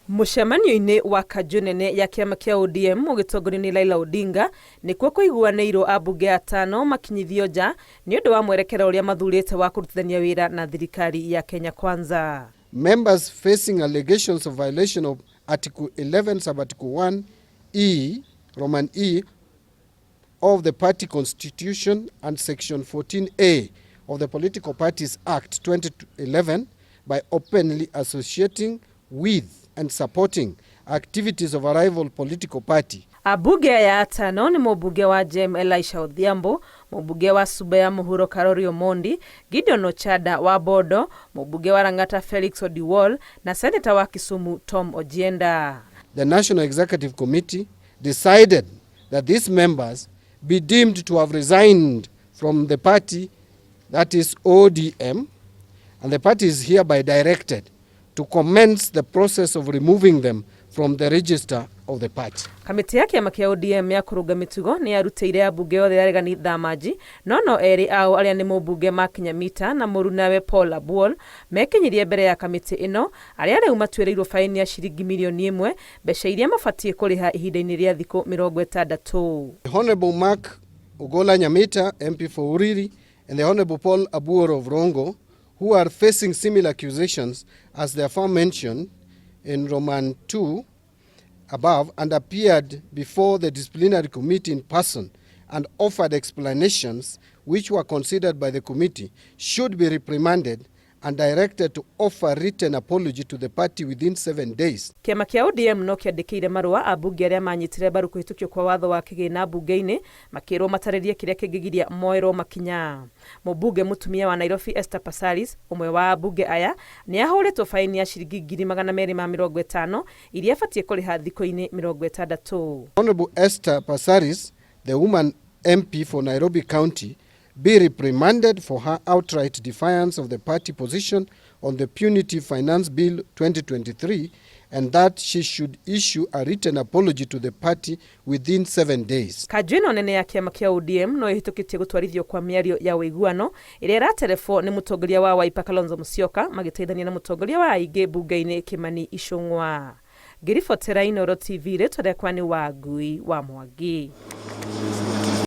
Mũcemanio-inĩ wa kanjũ nene ya kĩama kĩa ODM ũgĩtongorio nĩ Raila Odinga nĩkuo kũiguanĩirwo ambunge atano makinyithio nja nĩ ũndũ wa mwerekera ũrĩa mathurĩte wa kũrutithania wĩra na thirikari ya Kenya Kwanza. Members facing allegations of violation of Article 11 sub-article 1 E, Roman E, of the Party Constitution and Section 14A of the Political Parties Act 2011 by openly associating with and supporting activities of a rival political party. Ambunge aya atano nĩ mũmbunge wa Gem Elisha Odhiambo, mũmbunge wa Suba ya Mũhuro Karori Omondi, Gideon Ochanda wa Bondo, mũmbunge wa Lang'ata Felix Odiwuor na seneta wa Kisumu Tom Ojienda. The National Executive Committee decided that these members be deemed to have resigned from the party, that is ODM, and the party is hereby directed to commence the process of removing them from the register of the party. Kamĩtĩ ya kĩama kĩa ODM ya kũrũnga mĩtugo nĩ yarutĩire ambunge othe aregani thamanji no no erĩ ao arĩa nĩ mũmbunge Mark Nyamita na mũrunawe Paul Abuol mekinyirie mbere ya kamĩtĩ ĩno arĩa rĩu matuĩrĩirwo baini ya ciringi mirioni ĩmwe mbeca iria mabatiĩ kũrĩha ihinda-inĩ rĩa thikũ 60. The Honorable Mark Ogola Nyamita, MP for Uriri, and the Honorable Paul Abuor of Rongo, who are facing similar accusations as the aforementioned in Roman 2 above and appeared before the disciplinary committee in person and offered explanations which were considered by the committee, should be reprimanded and directed to offer written apology to the party within 7 days. Kĩama kĩa ODM no kĩandĩkĩire marũa ambunge arĩa manyitire mbaru kũhĩtũkio kwa watho wa kĩgĩna mbunge-inĩ makĩrwo matarĩrie kĩrĩa kĩngĩgiria moerwo makinya. Mũmbunge mũtumia wa Nairobi Esther Passaris, ũmwe wa ambunge aya, nĩ ahũrĩtwo baini ya ciringi 250,000 iria abatiĩ kũrĩha thikũ-inĩ 60. Honorable Esther Passaris, the woman MP for Nairobi County, be reprimanded for her outright defiance of the party position on the Punitive Finance Bill 2023 and that she should issue a written apology to the party within 7 days. Kanjũ ĩno nene ya kĩama kĩa ODM no ĩhĩtũkĩtie gũtwarithio kwa mĩario ya ũiguano ĩrĩa ĩraterebwo nĩ mũtongoria wa Wiper Kalonzo Musyoka magĩteithania na mũtongoria wa aingĩ mbunge-inĩ Kimani Ichung'wa. Ngĩribotera Inooro TV, rĩtwa rĩakwa nĩ Wangui wa Mwangi.